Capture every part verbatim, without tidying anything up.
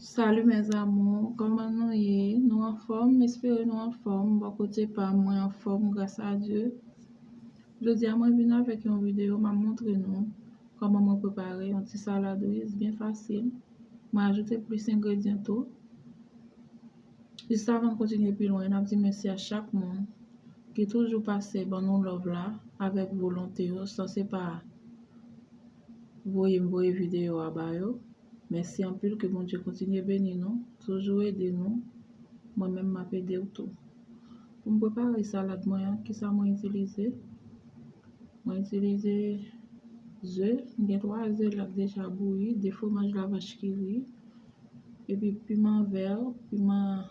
Salut mes amours, kòman nou ye? Nou anfòm? M espere nou anfòm. Bò kote pa m, mwen anfòm, gras a Dye. Jodi a mwen vin avèk yon videyo, m ap montre nou kòman mwen prepare yon ti salad riz byen fasil. Mwen ajoute plis engredyan tou. Jis avan n kontinye pi lwen, n ap di mèsi a chak moun ki toujou pase ban nou love la avèk volonte yo, san se pa voye m voye videyo a ba yo. Mèsi anpil, ke Bondye kontinye beni nou, toujou ede nou. Mwen menm, m ap ede w tou. Pou m prepare salad mwen an, kisa mwen itilize? Mwen itilize ze, m gen twa ze la k deja bouyi, de fwomaj lavach ki ri, epi piman vè, piman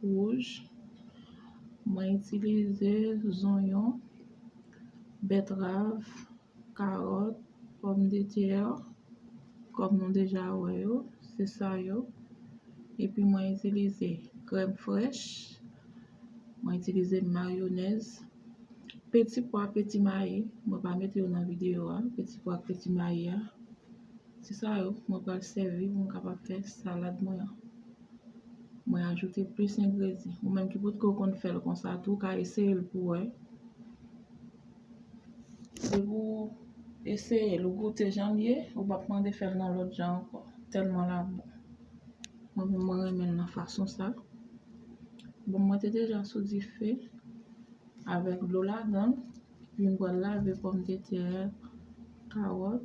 wouj. Mwen itilize zonyon, bètrav, kawòt, pòmdetè, kòm nou deja wè yo, se sa yo. Epi mwen itilize krèm frèch, mwen itilize mayonèz, peti pwa, peti mayi, mwen pa mete yo nan videyo a, peti pwa ak peti mayi a. Se sa yo mwen pral sèvi pou m kapab fè salad mwen an. Mwen ajoute plis engredyan. Ou menm ki potko konn fè l konsa tou, ou ka eseye l pou wè. Se pou eseye l, ou goute jan l ye, ou p ap mande fè l nan lòt jan ankò. Tèlman l ap bon. Mwen menm, mwen renmen l nan fason sa. Bon, mwen te deja sou dife avèk dlo ladan l. Epi m pral lave pòmdetè, kawòt,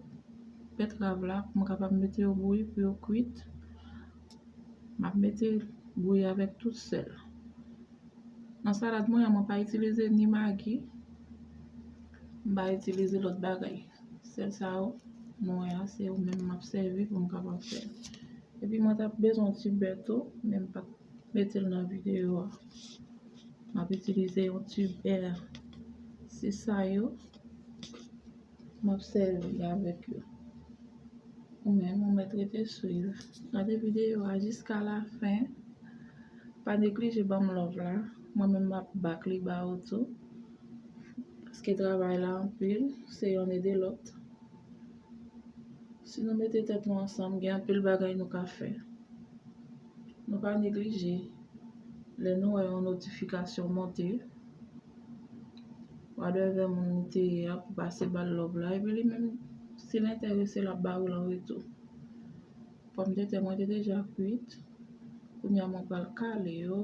bètrav la pou m kapab mete yo bouyi pou yo kwit. M ap mete bouyi avèk tout sèl. Nan salad mwen an, mwen pa itilize ni magi, m pa itilize lòt bagay. Sèl sa yo nou wè a, se yo menm m ap sèvi pou m kapab fè l. Epi mwen t ap bezwen yon ti bè tou, men m pa t mete l nan videyo a. M ap itilize yon ti bè. Se sa yo m ap sèvi avèk yo. Ou menm, ou mèt rete swiv. Gade videyo a jiska lafen. Pa neglije ban m love la. Mwen menm, m ap back li ba ou tou. Paske travay la anpil, se yonn ede lòt. Si nou mete tèt nou ansanm, gen anpil bagay nou ka fè. Nou pa neglije, lè nou wè yon notifikasyon monte, whatever moun li te ye a, pou pase ba l love la, epi li menm, si l enterese, l ap ba ou l an retou. Pòmdetè mwen te deja kwit. Kounye a mwen pral kale yo.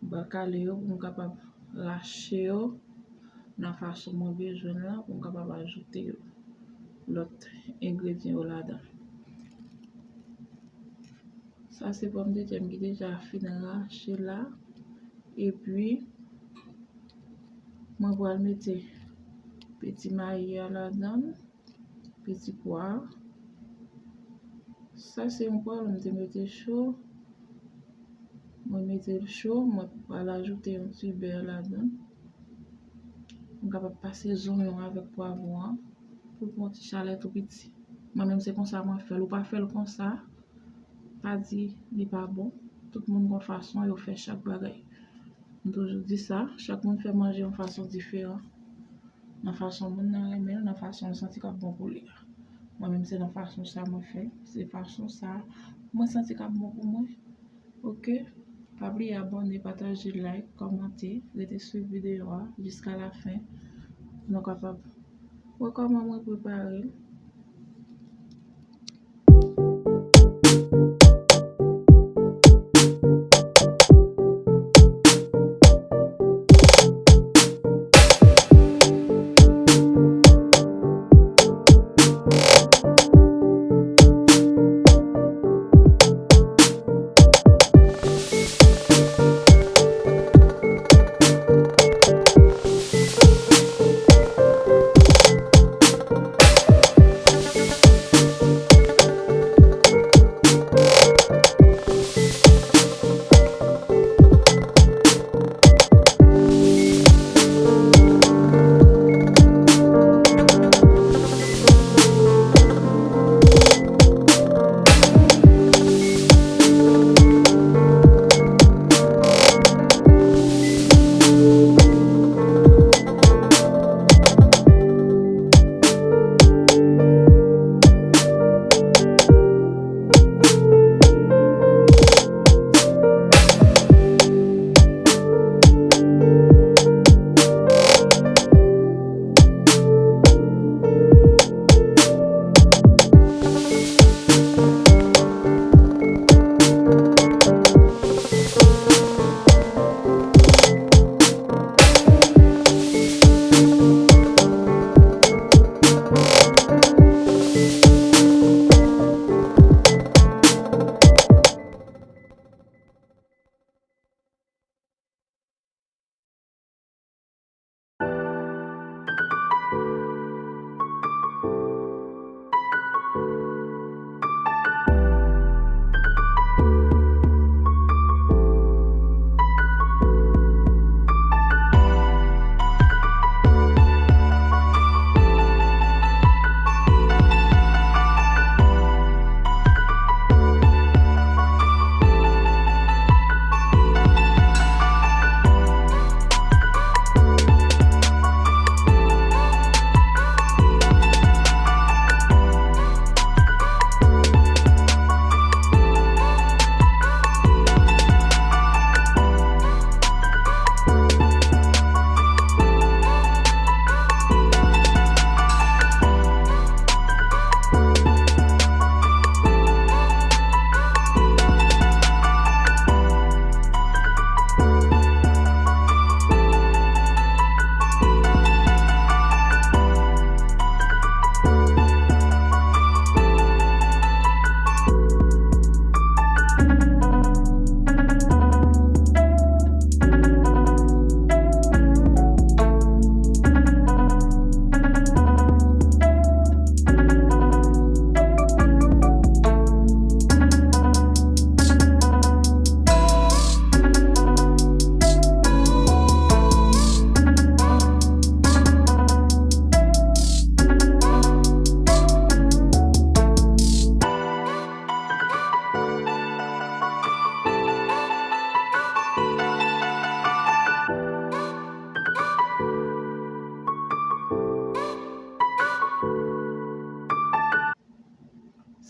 Mwen pral kale yo pou m kapab rache yo nan fason mwen bezwen l la, pou m kapab ajoute yo, lòt engredyan yo ladan. Sa se pòmdetè m ki deja fin rache la. Epi, mwen pral mete peti mayi a ladan l. Peti pwa. Sa se yon pwa m te mete cho. Mwen mete l cho, mwen pral ajoute yon ti bè ladan. M kapab pase zonyon avèk pwavwon an pou l pran yon ti chalè tou piti. Mwen menm se konsa mwen fè l. Ou pa fè l konsa, pa di li pa bon. Tout moun gon fason yo fè chak bagay. M toujou di sa, chak moun fè manje yon fason diferan. Nan fason moun nan renmen l, nan fason l santi k ap bon pou li a. Mwen menm se nan fason sa mwen fè, se fason sa mwen santi k ap bon pou mwen. Oke? Pa bliye abòne, pataje, like, kòmante, rete swiv videyo a jiska lafen pou nou kapab wè kòman mwen prepare l.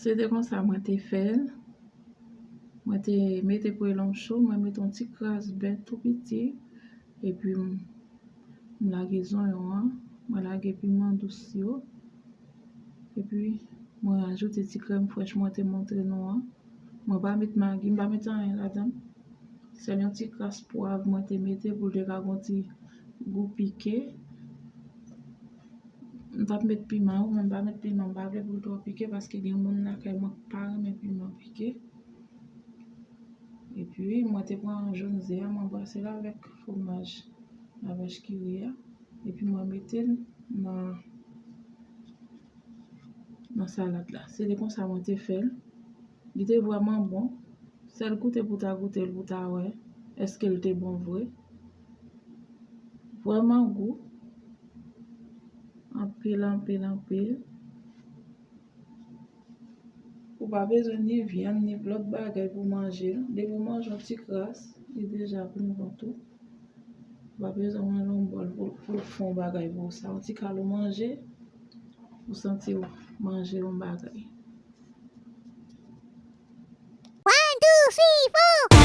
Se te konsa mwen te fè l. Mwen te mete pwelon cho, mwen mete yon ti kras bè tou piti, epi m, m lage zonyon an, mwen lage piman dous yo, epi mwen ajoute ti krèm frèch mwen te montre nou an. Mwen pa met magi, m pa met anyen ladan. Sèl yon ti kras pwav mwen te mete pou l te ka gon ti gou pike. M t ap met piman wi, men m pa met piman, m pa vle pou l twò pike, paske gen moun lakay mwen k pa renmen piman pike. Epi, mwen te pran jòn ze a, mwen brase l avèk fwomaj lavach kiri a. Epi, mwen mete l nan, nan salad la. Se te konsa mwen te fè l. Li te vrèman bon. Sèl goute pou ta goute l, pou ta wè èske l te bon vre. Vrèman gou. Anpil, anpil, anpil. Ou pa bezwen ni vyann, ni lòt bagay pou manje l. Depi w manje yon ti kras, li deja vin bon tou. Ou pa bezwen manje yon bòl pou, pou l fè yon bagay pou ou. Sa yon ti kal ou manje, ou santi w manje yon bagay. One, two, three, four.